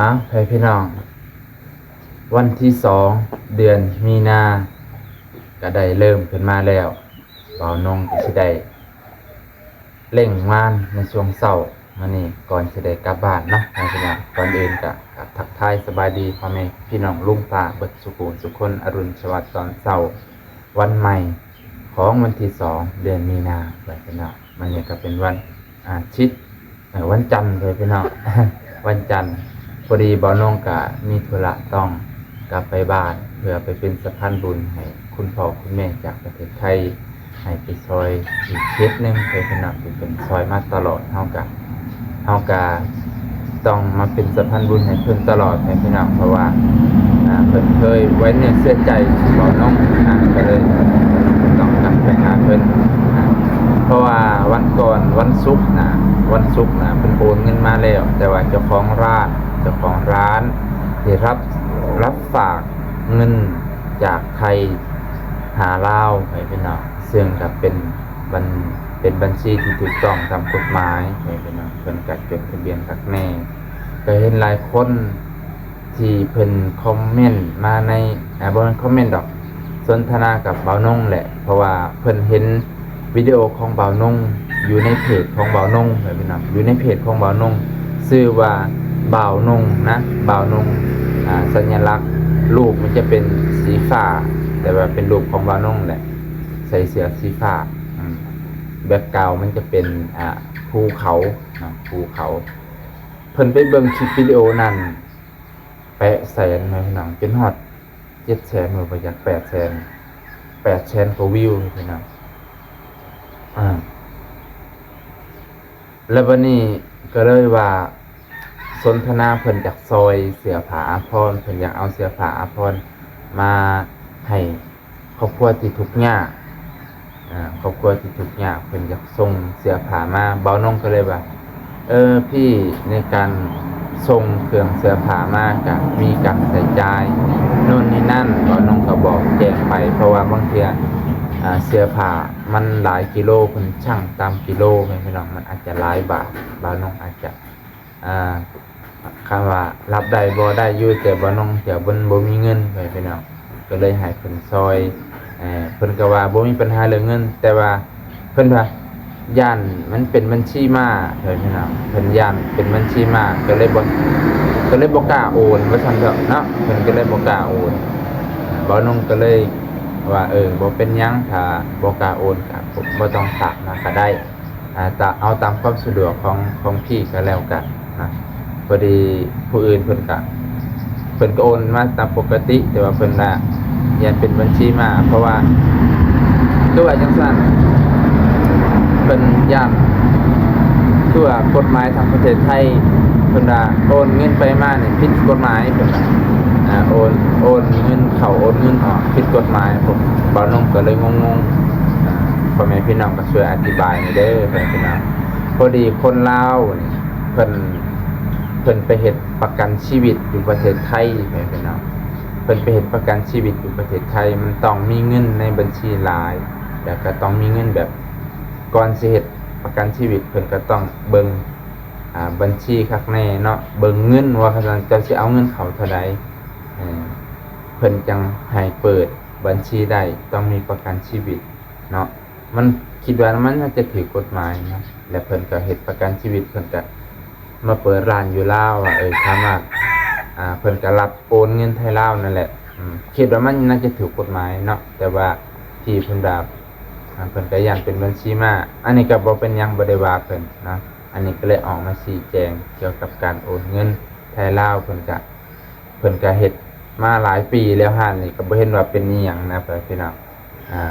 ອ້າວ ພໍ່ແມ່ພີ່ນ້ອງ, ວັນທີສອງ ເດືອນມີນາ ກະໄດ້ເລີ່ມຂຶ້ນມາແລ້ວ. ບ່າວນົງກະຊິໄດ້ເລັ່ງວານໃນຊ່ວງເຊົ້າມື້ນີ້ ກ່ອນຊິໄດ້ກັບບ້ານເນາະ ພໍ່ແມ່ພີ່ນ້ອງ. ກ່ອນອື່ນກະ ກະທັກທາຍສະບາຍດີພໍ່ແມ່ພີ່ນ້ອງລຸງປ້າເບິດສູ່ຜູ້ສູ່ຄົນ, ອະລຸນສະຫວັດຕອນເຊົ້າວັນໃໝ່ຂອງວັນທີສອງ ເດືອນມີນາ ພໍ່ແມ່ພີ່ນ້ອງ. ມື້ນີ້ກະເປັນວັນ ອາທິດ ເອີ ວັນຈັນເລີຍພີ່ນ້ອງ ວັນຈັນ. ພໍດີບ່າວນົງກະມີທຸລະຕ້ອງກັບໄປບ້ານ ເພື່ອໄປເປັນສະພານບຸນໃຫ້ຄຸນພໍ່ຄຸນແມ່ຈາກປະເທດໄທ ໃຫ້ໄປຊ່ອຍອີກເຂດໜຶ່ງເລີຍພີ່ນ້ອງ ທີ່ເພິ່ນຊ່ອຍມາຕະຫຼອດ. ເຮົາກະ ເຮົາກະຕ້ອງມາເປັນສະພານບຸນໃຫ້ເພິ່ນຕະຫຼອດເລີຍພີ່ນ້ອງ ເພາະວ່າ ອາ ເພິ່ນເຄີຍໄວ້ເນື້ອເຊື່ອໃຈບ່າວນົງ ອາ ກະເລີຍຕ້ອງກັບໄປຫາເພິ່ນ ອາ ເພາະວ່າວັນກ່ອນ ວັນສຸກນະ ວັນສຸກນະ ເພິ່ນໂອນເງິນມາແລ້ວ ແຕ່ວ່າເຈົ້າຂອງຮ້ານ ເຈົ້າຂອງຮ້ານໄດ້ຮັບ ຮັບຝາກເງິນຈາກໄທຫາລາວ ໃຫ້ພີ່ນ້ອງ ເຊິ່ງກະເປັນບັນ ເປັນບັນຊີທີ່ຖືກຕ້ອງຕາມກົດໝາຍ ໃຫ້ພີ່ນ້ອງ. ເພິ່ນກະຈົດທະບຽນຄັກແນ່ ກະເຫັນຫຼາຍຄົນ ທີ່ເພິ່ນຄອມເມັນມາໃນ ອາ ບໍ່ແມ່ນຄອມເມັນດອກ ສົນທະນາກັບບ່າວນົງແຫຼະ ເພາະວ່າເພິ່ນເຫັນວິດີໂອຂອງບ່າວນົງຢູ່ໃນເພຈຂອງບ່າວນົງ ພີ່ນ້ອງ ຢູ່ໃນເພຈຂອງບ່າວນົງ ຊື່ວ່າບ່າວນົງນະ ບ່າວນົງ ອາ ສັນຍະລັກຮູບມັນຈະເປັນສີຟ້າ ແຕ່ວ່າເປັນຮູບຂອງບ່າວນົງແຫຼະ ໃສ່ເສື້ອສີຟ້າ ອາ ແບັກກຣາວມັນຈະເປັນ ອາ ພູເຂົານະ ພູເຂົາ. ເພິ່ນໄປເບິ່ງຄລິບວິດີໂອນັ້ນ ແປະແສນແມ່ນພີ່ນ້ອງ ຈົນຮອດເຈັດແສນ ບໍ່ຈັກແປດແສນ ແປດແສນກວ່າວິວພີ່ນ້ອງ. ອາ ແລ້ວບັດນີ້ກະເລີຍວ່າສົນທະນາ ເພິ່ນຢາກຊ່ອຍເສື້ອຜ້າອາພອນ ເພິ່ນຢາກເອົາເສື້ອຜ້າອາພອນມາໃຫ້ ຄອບຄົວທີ່ທຸກຍາກ ອາ ຄອບຄົວທີ່ທຸກຍາກ ເພິ່ນຢາກສົ່ງເສື້ອຜ້າມາ ບ່າວນົງກະເລີຍວ່າ ເອີ ພີ່ ໃນການສົ່ງເຄື່ອງເສື້ອຜ້າມາກະມີການໃຊ້ຈ່າຍໂນ່ນນີ້ນັ້ນ ບ່າວນົງກະບອກແຈ້ງໄປ ເພາະວ່າບາງເທື່ອ ອາ ເສື້ອຜ້າມັນຫຼາຍກິໂລ ເພິ່ນຊັ່ງຕາມກິໂລແມ່ນພີ່ນ້ອງ ມັນອາດຈະຫຼາຍບາດ ບ່າວນົງອາດຈະ ອາ ຄຳວ່າຮັບໄດ້ບໍ່ໄດ້ຢູ່ ແຕ່ບ່າວນົງຈະບໍ່ ບໍ່ມີເງິນ ພໍ່ແມ່ພີ່ນ້ອງ ກະເລີຍໃຫ້ເພິ່ນຊ່ອຍ ເອີ ເພິ່ນກະວ່າບໍ່ມີບັນຫາເລື່ອງເງິນ ແຕ່ວ່າເພິ່ນວ່າຢ້ານມັນເປັນບັນຊີມ້າ ພໍ່ແມ່ພີ່ນ້ອງ ເພິ່ນຢ້ານເປັນບັນຊີມ້າ ກະເລີຍບໍ່ ກະເລີຍບໍ່ກ້າໂອນວ່າຊັ້ນເຖາະເນາະ ເພິ່ນກະເລີຍບໍ່ກ້າໂອນ. ບ່າວນົງກະເລີຍວ່າ ເອີ ບໍ່ເປັນຫຍັງ ຖ້າບໍ່ກ້າໂອນກະບໍ່ຕ້ອງຝາກມາກະໄດ້ ອາ ຕາ ເອົາຕາມຄວາມສະດວກຂອງ ຂອງພີ່ກະແລ້ວກັນນະ. ພໍດີຜູ້ອື່ນເພິ່ນກະ ເພິ່ນກະໂອນມາຕາມປົກກະຕິ ແຕ່ວ່າເພິ່ນວ່າຢ້ານເປັນບັນຊີມ້າ ເພາະວ່າ ຄືວ່າຈັ່ງຊັ້ນ ເພິ່ນຢ້ານ ຄືວ່າກົດໝາຍທາງປະເທດໄທ ເພິ່ນວ່າໂອນເງິນໄປມານີ້ຜິດກົດໝາຍ ເພິ່ນວ່າ ອາ ໂອນ ໂອນເງິນເຂົ້າໂອນເງິນອອກຜິດກົດໝາຍ. ພວກບ່າວນົງກະເລີຍງົງໆ ອາ ພໍ່ແມ່ພີ່ນ້ອງກະຊ່ວຍອະທິບາຍແດ່ເດີ ພໍ່ແມ່ພີ່ນ້ອງ. ພໍດີຄົນລາວນີ້ ເພິ່ນ ເພິ່ນໄປເຮັດປະກັນຊີວິດຢູ່ປະເທດໄທ ພໍ່ແມ່ພີ່ນ້ອງ ເພິ່ນໄປເຮັດປະກັນຊີວິດຢູ່ປະເທດໄທ ມັນຕ້ອງມີເງິນໃນບັນຊີຫຼາຍ ແລ້ວກະຕ້ອງມີເງິນແບບ ກ່ອນຊິເຮັດປະກັນຊີວິດ ເພິ່ນກະຕ້ອງເບິ່ງ ອາ ບັນຊີຄັກແນ່ເນາະ ເບິ່ງເງິນວ່າ ເຈົ້າຊິເອົາເງິນເຂົ້າເທົ່າໃດ ເອີ ເພິ່ນຈັ່ງໃຫ້ເປີດບັນຊີໄດ້ ຕ້ອງມີປະກັນຊີວິດເນາະ. ມັນ ຄິດວ່າມັນໜ້າຈະຖືກກົດໝາຍເນາະ ແລະ ເພິ່ນກະເຮັດປະກັນຊີວິດ ເພິ່ນກະມາເປີດຮ້ານຢູ່ລາວ ວ່າ ເອີ ສາມາດ ອາ ເພິ່ນກະລັດໂອນເງິນໄທລາວນັ້ນແຫຼະ. ອືມ ຄິດວ່າມັນໜ້າຈະຖືກກົດໝາຍເນາະ ແຕ່ວ່າທີ່ເພິ່ນວ່າ ອາ ເພິ່ນກະຢ້ານເປັນບັນຊີມ້າ ອັນນີ້ກະບໍ່ເປັນຫຍັງ ບໍ່ໄດ້ວ່າເພິ່ນເນາະ. ອັນນີ້ກະເລີຍອອກມາຊີ້ແຈງກ່ຽວກັບການໂອນເງິນໄທລາວ ເພິ່ນກະ ເພິ່ນກະເຮັດມາຫຼາຍປີແລ້ວ ຮ້ານນີ້ກະບໍ່ເຫັນວ່າເປັນອີ່ຫຍັງນະ ພໍ່ແມ່ພີ່ນ້ອງ. ອາ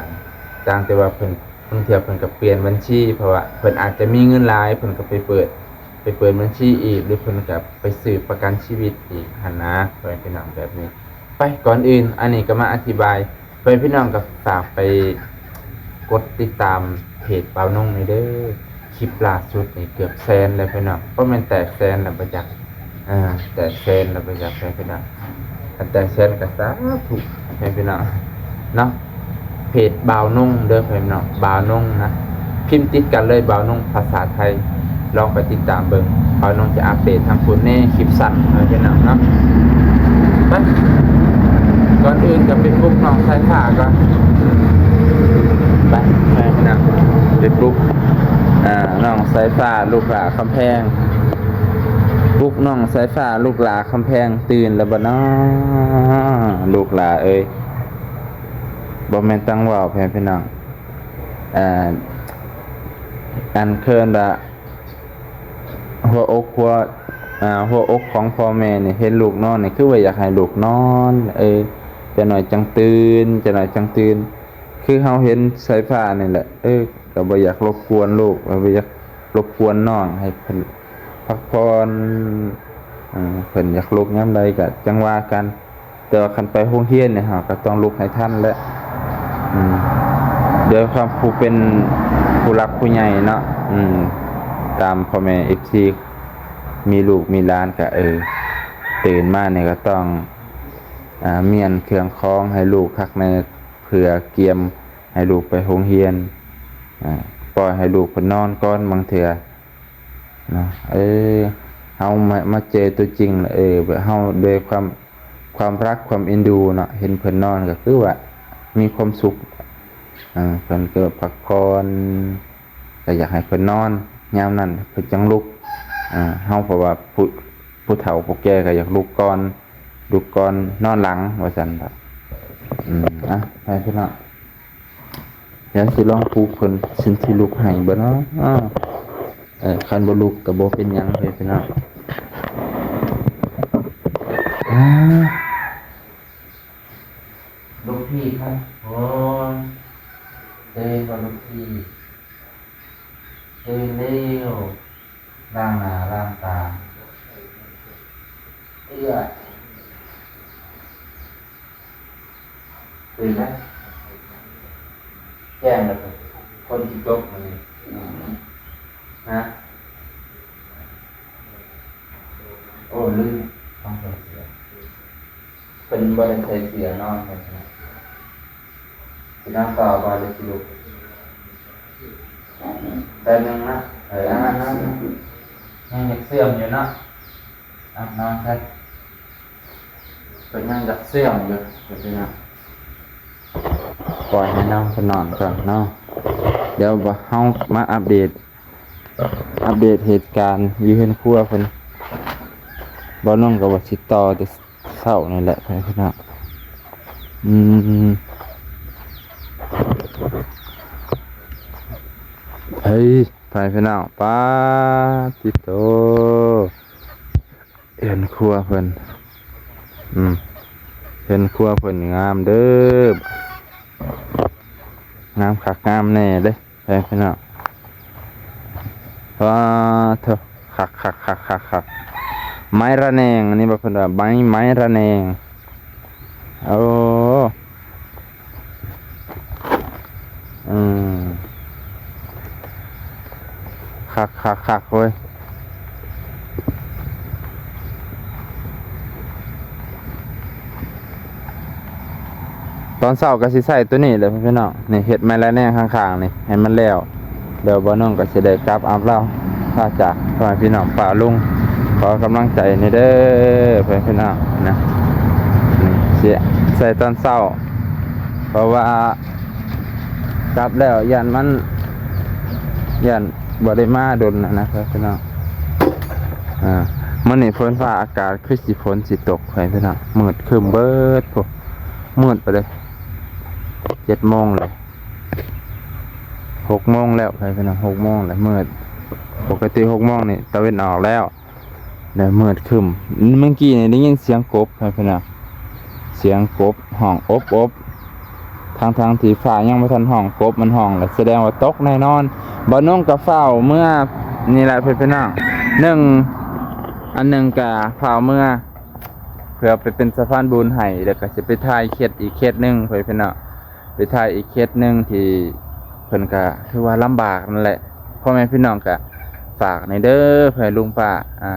ຕ່າງແຕ່ວ່າເພິ່ນ ບາງເທື່ອເພິ່ນກະປ່ຽນບັນຊີ ເພາະວ່າເພິ່ນອາດຈະມີເງິນຫຼາຍ ເພິ່ນກະໄປເປີດ ໄປເປີດບັນຊີອີກ ຫຼື ເພິ່ນກະໄປຊື້ປະກັນຊີວິດອີກຫັ້ນນະ ພໍ່ແມ່ພີ່ນ້ອງ ແບບນີ້. ໄປ ກ່ອນອື່ນ ອັນນີ້ກະມາອະທິບາຍ ພໍ່ແມ່ພີ່ນ້ອງກະຝາກໄປກົດຕິດຕາມເພຈບ່າວນົງແດ່ເດີ. ຄລິບລ່າສຸດນີ້ເກືອບແສນແລ້ວພີ່ນ້ອງ ບໍ່ແມ່ນແຕກແສນແລ້ວບໍ່ຈັກ ເອີ ແຕກແສນແລ້ວບໍ່ຈັກ ພີ່ນ້ອງ. ຄັນແຕກແສນກະສາທຸ ພີ່ນ້ອງເນາະ. ເພຈບ່າວນົງເດີພີ່ນ້ອງ ບ່າວນົງນະ ພິມຕິດກັນເລີຍ ບ່າວນົງພາສາໄທ ລອງໄປຕິດຕາມເບິ່ງ ບ່າວນົງຈະອັບເດດທາງພຸ້ນແດ່ ຄລິບສັ້ນເນາະພີ່ນ້ອງເນາະ. ໄປ ກ່ອນອື່ນກໍໄປປຸກນ້ອງສາຍຟ້າກ່ອນ ໄປ ໄປພີ່ນ້ອງ ໄປປຸກ ອ່າ ນ້ອງສາຍຟ້າ ລູກຫຼ້າຄຳແພງ ປຸກນ້ອງສາຍຟ້າ ລູກຫຼ້າຄຳແພງ ຕື່ນແລ້ວບໍ່ນໍ ລູກຫຼ້າເອີຍ? ບໍ່ແມ່ນຕັງເວົ້າ ແພງພີ່ນ້ອງ ອ່າ ອັນເອີ້ນວ່າ ຫົວອົກຫົວ ອ່າ ຫົວອົກຂອງພໍ່ແມ່ນີ້ ເຫັນລູກນອນນີ້ ຄືວ່າຢາກໃຫ້ລູກນອນ ເອີ ຈັກໜ້ອຍຈັ່ງຕື່ນ ຈັກໜ້ອຍຈັ່ງຕື່ນ. ຄືເຮົາເຫັນສາຍຟ້ານີ້ແຫຼະ ເອີ ກໍບໍ່ຢາກລົບກວນລູກ ບໍ່ຢາກລົບກວນນ້ອງ ໃຫ້ເພິ່ນພັກຜ່ອນ ເອີ ເພິ່ນຢາກລຸກຍາມໃດກໍຈັ່ງວ່າກັນ. ແຕ່ວ່າຄັນໄປໂຮງຮຽນນີ້ ເຮົາກໍຕ້ອງລຸກໃຫ້ທັນແຫຼະ ອືມ ໂດຍຄວາມຜູ້ເປັນຜູ້ຫຼັກຜູ້ໃຫຍ່ເນາະ ອືມ ຕາມພໍ່ແມ່ເອັຟຊີ ມີລູກມີຫຼານກໍ ເອີ ຕື່ນມານີ້ກໍຕ້ອງ ອ່າ ມ້ຽນເຄື່ອງຂອງໃຫ້ລູກຄັກແນ່ ເພື່ອກຽມໃຫ້ລູກໄປໂຮງຮຽນ ອ່າ ປ່ອຍໃຫ້ລູກເພິ່ນນອນກ່ອນ ບາງເທື່ອ ເນາະ ເອີ ເຮົາມາ ມາເຈີຕົວຈິງລະ ເອີ ແບບເຮົາດ້ວຍຄວາມ ຄວາມຮັກຄວາມເອັນດູເນາະ ເຫັນເພິ່ນນອນກໍຄືວ່າມີຄວາມສຸກ ເອີ ເພິ່ນກໍພັກຜ່ອນ ກໍຢາກໃຫ້ເພິ່ນນອນ ຍາມນັ້ນເພິ່ນຈັ່ງລຸກ ເອີ ເຮົາ ເພາະວ່າຜູ້ ຜູ້ເຖົ້າຜູ້ແກ່ກໍຢາກລຸກກ່ອນ ລຸກກ່ອນນອນຫຼັງ ວ່າຊັ້ນດອກ ອືມ ອ່ະ ໃຫ້ພີ່ນ້ອງ ດຽວຊິລອງປຸກເພິ່ນ ຊິ ຊິລຸກໃຫ້ບໍ່ເນາະ? ເອີ ຄັນບໍ່ລຸກກໍບໍ່ເປັນຫຍັງເດີພີ່ນ້ອງ. ອ່າ ລູກພີ່ຄັບ ໂອ້ຍ ຕື່ນບໍ່ລູກພີ່? ຕື່ນແລ້ວ ລ້າງໜ້າລ້າງຕາ ເອື້ອຍ ຕື່ນແລ້ວ ແຈ້ງແລ້ວ ຝົນຊິຕົກມື້ນີ້ ຮະ ໂອ້ ລືມ ຕ້ອງໃສ່ເສື້ອ ເພິ່ນບໍ່ໄດ້ໃສ່ເສື້ອນອນເພິ່ນນະ ຊິນອນຕໍ່ບໍ່ ຫຼືຊິລຸກ? ແປັບໜຶ່ງນະ ເອີ ອັນນັ້ນນອນ ຍັງຢາກເຊື່ອງຢູ່ເນາະ ອ່ະ ນອນຊະ ເພິ່ນຍັງຢາກເຊື່ອງຢູ່ ເພິ່ນນະ ປ່ອຍໃຫ້ນ້ອງເພິ່ນນອນກ່ອນເນາະ ດຽວເຮົາມາອັບເດດ ອັບເດດເຫດການຢູ່ເຮືອນຄົວເພິ່ນ ບ່າວນົງກໍວ່າຊິຕໍ່ແຕ່ເຊົ້ານີ້ແຫຼະ ພີ່ນ້ອງ ອືມ ເຮີ້ຍ ພີ່ນ້ອງ ປາດຕິໂຕ ເຮືອນຄົວເພິ່ນ ອືມ ເຮືອນຄົວເພິ່ນງາມເດີ້ ງາມຄັກງາມແນ່ເດ້ ເອີ ພີ່ນ້ອງ ປາດໂທ້ ຄັກໆໆໆໆ ໄມ້ລະແນງ ອັນນີ້ບໍ່ ເພິ່ນວ່າໄມ້ ໄມ້ລະແນງ ໂອ້ ອືມ ຄັກໆໆ ໂອ້ຍ ຕອນເຊົ້າກໍຊິໃຊ້ຕົວນີ້ແຫຼະພີ່ນ້ອງ ນີ້ ເຮັດໄມ້ລະແນງຂ້າງໆນີ້ໃຫ້ມັນແລ້ວ ແລ້ວບ່າວນົງກໍຊິໄດ້ກັບອັບລາວ ພາຈາກພໍ່ແມ່ພີ່ນ້ອງປ້າລຸງ ຂໍກຳລັງໃຈແດ່ເດີ້ ພໍ່ແມ່ພີ່ນ້ອງນະ ນີ້ຊິໃສ່ຕອນເຊົ້າ ເພາະວ່າກັບແລ້ວຢ້ານມັນ ຢ້ານບໍ່ໄດ້ມາດົນນະ ພໍ່ແມ່ພີ່ນ້ອງ ອ່າ ມື້ນີ້ເພິ່ນຟ້າອາກາດຄືຊິຝົນຊິຕົກ ພໍ່ແມ່ພີ່ນ້ອງ ມືດຄຶ້ມເບິດ ໂອ້ ມືດໄປເລີຍ ເຈັດໂມງແລ້ວ ຫົກໂມງແລ້ວ ພໍ່ແມ່ພີ່ນ້ອງ ຫົກໂມງແລ້ວ ມືດ ປົກກະຕິຫົກໂມງນີ້ຕາເວັນອອກແລ້ວ ແລ້ວມືດຄຶ້ມ ເມື່ອກີ້ນີ້ໄດ້ຍິນສຽງກົບ ພໍ່ແມ່ພີ່ນ້ອງ ສຽງກົບຮ້ອງອົບໆ ທັງໆທີ່ຟ້າຍັງບໍ່ທັນຮ້ອງ ກົບມັນຮ້ອງແລ້ວ ສະແດງວ່າຕົກແນ່ນອນ ບ່າວນົງກໍຟ້າວເມືອນີ້ແຫຼະ ພໍ່ແມ່ພີ່ນ້ອງ ໜຶ່ງ ອັນໜຶ່ງກໍຟ້າວເມືອ ເພື່ອໄປເປັນສະພານບຸນໃຫ້ ແລ້ວກໍຊິໄປຖ່າຍເຂດອີກເຂດໜຶ່ງ ພໍ່ແມ່ພີ່ນ້ອງ ໄປຖ່າຍອີກເຂດໜຶ່ງທີ່ເພິ່ນກະຖືວ່າລຳບາກນັ້ນແຫຼະ ພໍ່ແມ່ພີ່ນ້ອງກະຝາກແດ່ເດີ ພໍ່ແມ່ລຸງປ້າ ອ່າ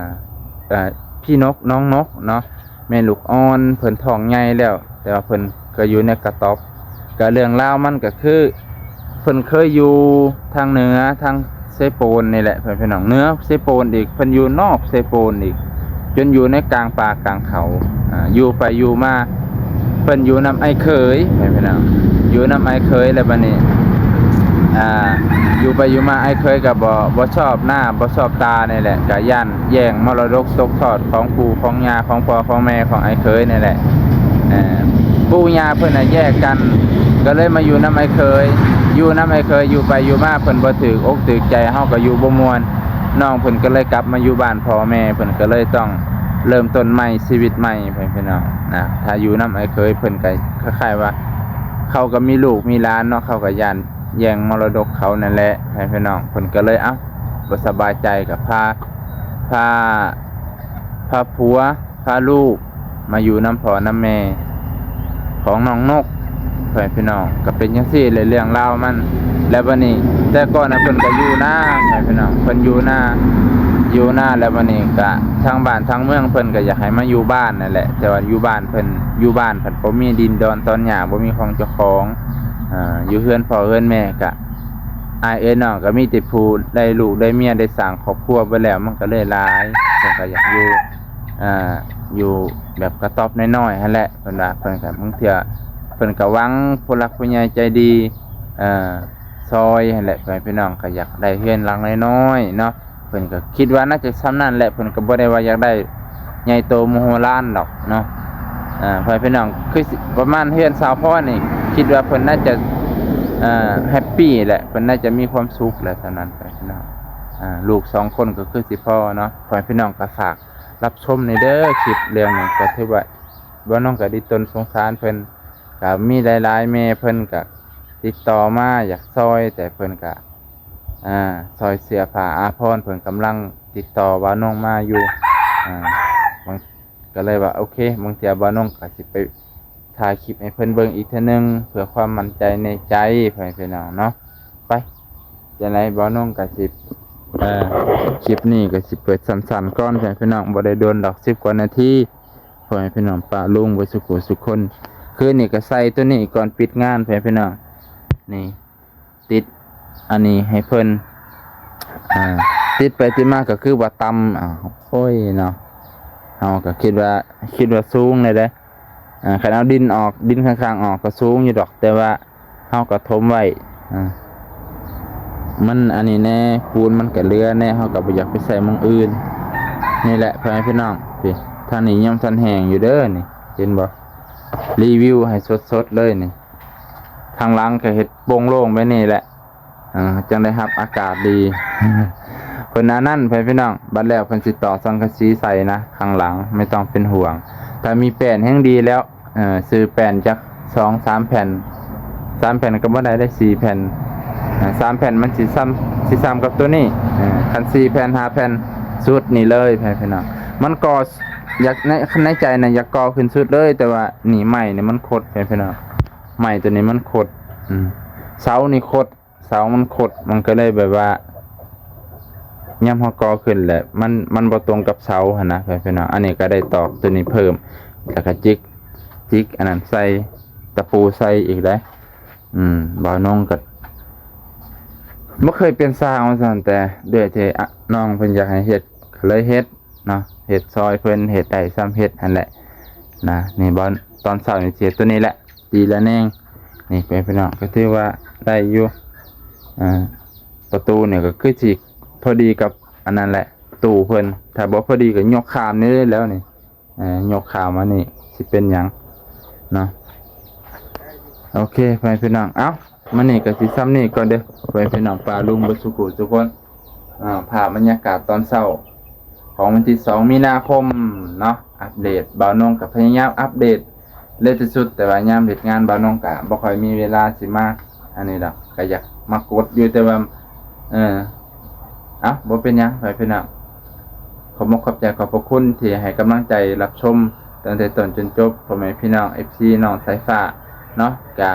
ອ່າ ພີ່ນົກ ນ້ອງນົກເນາະ ແມ່ລູກອ່ອນ ເພິ່ນທ້ອງໃຫຍ່ແລ້ວ ແຕ່ວ່າເພິ່ນກໍຢູ່ໃນກະຕ໊ອບ ກະເລື່ອງລາວມັນກະຄື ເພິ່ນເຄີຍຢູ່ທາງເໜືອ ທາງເຊ ຊໂປນນີ້ແຫຼະ ເພື່ອນພີ່ນ້ອງ ເໜືອເຊໂປນອີກ ເພິ່ນຢູ່ນອກເຊໂປນອີກ ຈົນຢູ່ໃນກາງປ່າກາງເຂົາ ອ່າ ຢູ່ໄປຢູ່ມາ ເພິ່ນຢູ່ນຳອ້າຍເຂີຍ ເພື່ອນພີ່ນ້ອງ ຢູ່ນຳອ້າຍເຂີຍ ແລ້ວບັດນີ້ ອ່າ ຢູ່ໄປຢູ່ມາ ອ້າຍເຂີຍກໍບໍ່ ບໍ່ຊອບໜ້າ ບໍ່ຊອບຕານີ້ແຫຼະ ກໍຢ້ານແຍ່ງມໍລະດົກຕົກທອດຂອງປູ່ຂອງຍ່າ ຂອງພໍ່ຂອງແມ່ຂອງອ້າຍເຂີຍນີ້ແຫຼະ ເອີ ປູ່ຍ່າເພິ່ນນະແຍກກັນ ກໍເລີຍມາຢູ່ນຳອ້າຍເຂີຍ ຢູ່ນຳອ້າຍເຂີຍ ຢູ່ໄປຢູ່ມາ ເພິ່ນບໍ່ຖືກອົກຖືກໃຈ ເຮົາກໍຢູ່ບໍ່ມ່ວນ ນ້ອງເພິ່ນກໍເລີຍກັບມາຢູ່ບ້ານພໍ່ແມ່ ເພິ່ນກໍເລີຍຕ້ອງເລີ່ມຕົ້ນໃໝ່ ຊີວິດໃໝ່ ເພື່ອນພີ່ນ້ອງນະ ຖ້າຢູ່ນຳອ້າຍເຂີຍ ເພິ່ນກໍຄ້າຍໆວ່າ ເຂົາກໍມີລູກມີຫຼານເນາະ ເຂົາກໍຢ້ານແຍ່ງມໍລະດົກເຂົານັ້ນແຫຼະ ເພື່ອນພີ່ນ້ອງ ເພິ່ນກໍເລີຍ ເອົ້າ ບໍ່ສະບາຍໃຈ ກໍພາ ພາ ພາຜົວ ພາລູກມາຢູ່ນຳພໍ່ນຳແມ່ຂອງນ້ອງນົກ ເພື່ອນພີ່ນ້ອງ ກໍເປັນຈັ່ງຊີ້ແຫຼະເລື່ອງລາວມັນ ແລ້ວບັດນີ້ ແຕ່ກ່ອນນະເພິ່ນກໍຢູ່ນາ ເພື່ອນພີ່ນ້ອງ ເພິ່ນຢູ່ນາ ຢູ່ນາ ແລ້ວບັດນີ້ກໍທາງບ້ານທາງເມືອງເພິ່ນກໍຢາກໃຫ້ມາຢູ່ບ້ານນັ້ນແຫຼະ ແຕ່ວ່າຢູ່ບ້ານເພິ່ນ ຢູ່ບ້ານເພິ່ນບໍ່ມີດິນດອນຕອນຫຍ້າ ບໍ່ມີຂອງເຈົ້າຂອງ ອ່າ ຢູ່ເຮືອນພໍ່ເຮືອນແມ່ກໍ ອ້າຍເອື້ອຍນ້ອງກໍມີແຕ່ຜູ້ໄດ້ລູກໄດ້ເມຍ ໄດ້ສ້າງຄອບຄົວໄປແລ້ວ ມັນກໍເລີຍຫຼາຍ ເພິ່ນກໍຢາກຢູ່ ອ່າ ຢູ່ແບບກະຕ໊ອບນ້ອຍໆຫັ້ນແຫຼະ ເພິ່ນວ່າ ເພິ່ນກໍ ບາງເທື່ອເພິ່ນກໍຫວັງຜູ້ຫຼັກຜູ້ໃຫຍ່ໃຈດີ ເອີ ຊ່ອຍຫັ້ນແຫຼະ ພໍ່ແມ່ພີ່ນ້ອງ ກໍຢາກໄດ້ເຮືອນຫຼັງນ້ອຍໆເນາະ ເພິ່ນກໍຄິດວ່າໜ້າຈະສ່ຳນັ້ນແຫຼະ ເພິ່ນກໍບໍ່ໄດ້ວ່າຢາກໄດ້ໃຫຍ່ໂຕມະໂຫລານດອກເນາະ ອ່າ ພໍ່ແມ່ພີ່ນ້ອງ ຄືຊິປະມານເຮືອນສາວພອນນີ້ ຄິດວ່າເພິ່ນໜ້າຈະ ເອີ ແຮັບປີແຫຼະ ເພິ່ນໜ້າຈະມີຄວາມສຸກແຫຼະ ສ່ຳນັ້ນ ພໍ່ແມ່ພີ່ນ້ອງ ອ່າ ລູກສອງຄົນກໍຄືຊິພໍເນາະ ພໍ່ແມ່ພີ່ນ້ອງກໍຝາກ ຮັບຊົມແດ່ເດີ ຄລິບເລື່ອງນີ້ ກໍຖືວ່າບ່າວນົງກໍດິດຕົນສົງສານເພິ່ນ ກໍມີຫຼາຍໆ ແມ່ເພິ່ນກໍຕິດຕໍ່ມາຢາກຊ່ອຍ ແຕ່ເພິ່ນກໍ ອ່າ ຊ່ອຍເສື້ອຜ້າອາພອນ ເພິ່ນກຳລັງຕິດຕໍ່ບ່າວນົງມາຢູ່ ອ່າ ບາງ ກໍເລີຍວ່າ ໂອເຄ ບາງເທື່ອບ່າວນົງກໍຊິໄປ ຖ່າຍຄລິບໃຫ້ເພິ່ນເບິ່ງອີກເທື່ອໜຶ່ງ ເພື່ອຄວາມໝັ້ນໃຈໃນໃຈ ພໍ່ແມ່ພີ່ນ້ອງເນາະ ໄປ ຈັ່ງໃດບ່າວນົງກໍຊິ ເອີ ຄລິບນີ້ກໍຊິເປີດສັ້ນໆກ່ອນ ພໍ່ແມ່ພີ່ນ້ອງ ບໍ່ໄດ້ດົນດອກ ສິບກວ່ານາທີ ພໍ່ແມ່ພີ່ນ້ອງ ປ້າລຸງເບິດສູ່ຜູ້ສູ່ຄົນ ຄືນນີ້ກໍໃສ່ຕົວນີ້ກ່ອນປິດງານ ພໍ່ແມ່ພີ່ນ້ອງ ນີ້ ຕິດອັນນີ້ໃຫ້ເພິ່ນ ອ່າ ຕິດໄປຕິດມາກໍຄືວ່າຕ່ຳ ອ້າວ ໂອ້ຍເນາະ ເຮົາກໍຄິດວ່າ ຄິດວ່າສູງແດ່ເດ້ ອ່າ ຄັນເອົາດິນອອກ ດິນຂ້າງໆອອກກໍສູງຢູ່ດອກ ແຕ່ວ່າເຮົາກໍຖົມໄວ້ ອ່າ ມັນອັນນີ້ແດ່ ປູນມັນກໍເຫຼືອແດ່ ເຮົາກໍບໍ່ຢາກໄປໃສ່ໝ່ອງອື່ນ ນີ້ແຫຼະ ພໍ່ແມ່ພີ່ນ້ອງ ນີ້ ທາງນີ້ຍັງບໍ່ທັນແຫ້ງຢູ່ເດີ ນີ້ ເຫັນບໍ່ ຣີວິວໃຫ້ສົດໆເລີຍນີ້ ທາງຫຼັງກໍເຮັດໂປ່ງໂລ່ງແບບນີ້ແຫຼະ ອ່າ ຈັ່ງໄດ້ຮັບອາກາດດີ ເພິ່ນອັນນັ້ນ ເພື່ອນພີ່ນ້ອງ ບັດແລ້ວເພິ່ນຊິຕໍ່ສັງກະສີໃສ່ນະ ຂ້າງຫຼັງ ໄມ່ຕ້ອງເປັນຫ່ວງ ຖ້າມີແປ້ນແຮ່ງດີແລ້ວ ເອີ ຊື້ແປ້ນຈັກສອງສາມແຜ່ນ ສາມແຜ່ນກໍບໍ່ໄດ້ເດ້ ສີ່ແຜ່ນ ອ່າ ສາມແຜ່ນມັນຊິສ່ຳ ຊິສ່ຳກັບຕົວນີ້ ເອີ ຄັນສີ່ແຜ່ນ ຫ້າແຜ່ນ ສຸດນີ້ເລີຍ ເພື່ອນພີ່ນ້ອງ ມັນກໍຢາກ ໃນ ໃນໃຈນະຢາກກໍ່ຂຶ້ນສຸດເລີຍ ແຕ່ວ່ານີ້ໄມ້ນີ້ມັນຄົດ ເພື່ອນພີ່ນ້ອງ ໄມ້ຕົວນີ້ມັນຄົດ ອືມ ເສົານີ້ຄົດ ເສົາມັນຄົດ ມັນກໍເລີຍແບບວ່າ ຍາມເຮົາກໍ່ຂຶ້ນແຫຼະ ມັນ ມັນບໍ່ຕົງກັບເສົາຫັ້ນນະ ເພື່ອນພີ່ນ້ອງ ອັນນີ້ກໍໄດ້ຕອກຕົວນີ້ເພີ່ມ ແລ້ວກໍຈິກ ຈິກອັນນັ້ນໃສ່ ຕະປູໃສ່ອີກໄດ໋ ອືມ ບ່າວນົງກໍບໍ່ເຄີຍເປັນຊ່າງວ່າຊັ້ນ ແຕ່ດ້ວຍທີ່ ອະ ນ້ອງເພິ່ນຢາກໃຫ້ເຮັດ ກໍເລີຍເຮັດ ເນາະ ເຮັດຊ່ອຍເພິ່ນ ເຮັດໄດ້ສ່ຳເຮັດຫັ້ນແຫຼະນະ ນີ້ບ່ອນຕອນເຊົ້ານີ້ຊິເຮັດຕົວນີ້ແຫຼະ ຕີລະແນງ ນີ້ເພື່ອນພີ່ນ້ອງ ກໍຖືວ່າໄດ້ຢູ່ ອ່າ ປະຕູນີ້ກໍຄືຊິພໍດີກັບອັນນັ້ນແຫຼະ ຕູ້ເພິ່ນ ຖ້າບໍ່ພໍດີກໍຍົກຂ້າມນີ້ແລ້ວນີ້ ອ່າ ຍົກຂ້າມມານີ້ ຊິເປັນຫຍັງເນາະ ໂອເຄ ພໍ່ແມ່ພີ່ນ້ອງ ເອົ້າ ມື້ນີ້ກໍຊິສ່ຳນີ້ກ່ອນເດີ ພໍ່ແມ່ພີ່ນ້ອງປ້າລຸງເບິດສູ່ຜູ້ສູ່ຄົນ ອ່າ ພາບບັນຍາກາດຕອນເຊົ້າຂອງວັນທີສອງມີນາຄົມເນາະ ອັບເດດ ບ່າວນົງກໍພະຍາຍາມອັບເດດເລັກທີ່ສຸດ ແຕ່ວ່າຍາມເຮັດງານບ່າວນົງກໍບໍ່ຄ່ອຍມີເວລາຊິມາອັນນີ້ດອກ ກໍຢາກມາກົດຢູ່ ແຕ່ວ່າ ເອີ ເອົ້າ ບໍ່ເປັນຫຍັງ ພໍ່ແມ່ພີ່ນ້ອງ ຂອບອົກຂອບໃຈຂອບພະຄຸນທີ່ໃຫ້ກຳລັງໃຈຮັບຊົມຕັ້ງແຕ່ຕົ້ນຈົນຈົບ ພໍ່ແມ່ພີ່ນ້ອງ ເອັຟຊີ ນ້ອງສາຍຟ້າເນາະ ກະ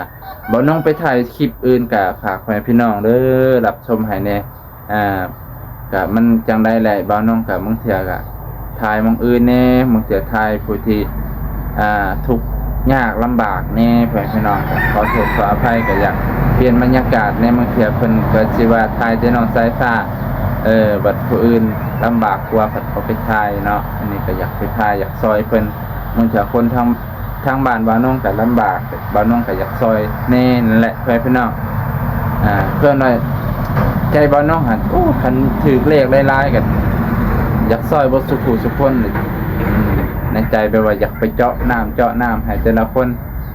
ບ່າວນົງໄປຖ່າຍຄລິບອື່ນ ກະຝາກພໍ່ແມ່ພີ່ນ້ອງເດີ ຮັບຊົມໃຫ້ແດ່ ອ່າ ກະມັນຈັ່ງໃດແຫຼະ ບ່າວນົງກະບາງເທື່ອກະຖ່າຍໝ່ອງອື່ນແດ່ ບາງເທື່ອຖ່າຍຜູ້ທີ່ ອ່າ ທຸກຍາກລຳບາກແດ່ ພໍ່ແມ່ພີ່ນ້ອງ ກໍຂໍໂທດຂໍອະໄພ ກໍຢາກ ປ່ຽນບັນຍາກາດແດ່. ບາງເທື່ອເພິ່ນກໍຊິວ່າຖ່າຍແຕ່ນ້ອງສາຍຟ້າ ເອີ ບັດຜູ້ອື່ນລຳບາກກວ່າ ພັດບໍ່ໄປຖ່າຍເນາະ. ອັນນີ້ກໍຢາກໄປຖ່າຍ ຢາກຊ່ອຍເພິ່ນ. ບາງເທື່ອຄົນທາງ ທາງບ້ານບ່າວນົງກໍລຳບາກ ບ່າວນົງກໍຢາກຊ່ອຍແດ່ນັ້ນແຫຼະ ເພື່ອນພີ່ນ້ອງ. ອ່າ ເພື່ອນວ່າໃຈບ່າວນົງຫັ້ນ ໂອ້ ຄັນຖືກເລກຫຼາຍໆ ກໍຢາກຊ່ອຍເບິດສູ່ຜູ້ສູ່ຄົນ. ອືມ ໃນໃຈແບບວ່າຢາກໄປເຈາະນ້ຳ ເຈາະນ້ຳໃຫ້ແຕ່ລະຄົນ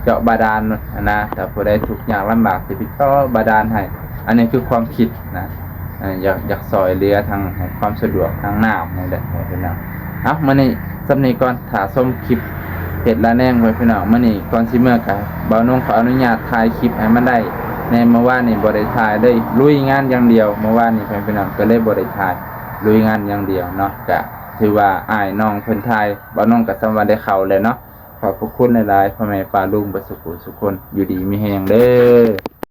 ເຈາະບາດານຫັ້ນນະ. ຖ້າຜູ້ໃດທຸກຍາກລຳບາກ ຊິໄປເຈາະບາດານໃຫ້. ອັນນີ້ຄືຄວາມຄິດນະ. ເອີ ຢາກ ຢາກຊ່ອຍເຫຼືອທາງໃຫ້ຄວາມສະດວກທາງນ້ຳນີ້ແຫຼະ ເພື່ອນພີ່ນ້ອງ. ເອົາ ມື້ນີ້ສ່ຳນີ້ກ່ອນ. ຖ້າຊົມຄລິບເຮັດລະແນງ ເພື່ອນພີ່ນ້ອງ. ມື້ນີ້ກ່ອນຊິເມືອກໍ ບ່າວນົງຂໍອະນຸຍາດຖ່າຍຄລິບໃຫ້ມັນໄດ້ແດ່. ເມື່ອວານນີ້ບໍ່ໄດ້ຖ່າຍເລີຍ ລຸຍງານຢ່າງດຽວ. ເມື່ອວານນີ້ ເພື່ອນພີ່ນ້ອງ ກໍເລີຍບໍ່ໄດ້ຖ່າຍ ລຸຍງານຢ່າງດຽວເນາະ. ກະຖືວ່າອ້າຍນ້ອງເພິ່ນຖ່າຍ ບ່າວນົງກໍສ່ຳວ່າໄດ້ເຂົ້າແລ້ວເນາະ. ຂອບພະຄຸນຫຼາຍໆ ພໍ່ແມ່ປ້າລຸງເບິດສູ່ຜູ້ສູ່ຄົນ ຢູ່ດີມີແຮງເດີ.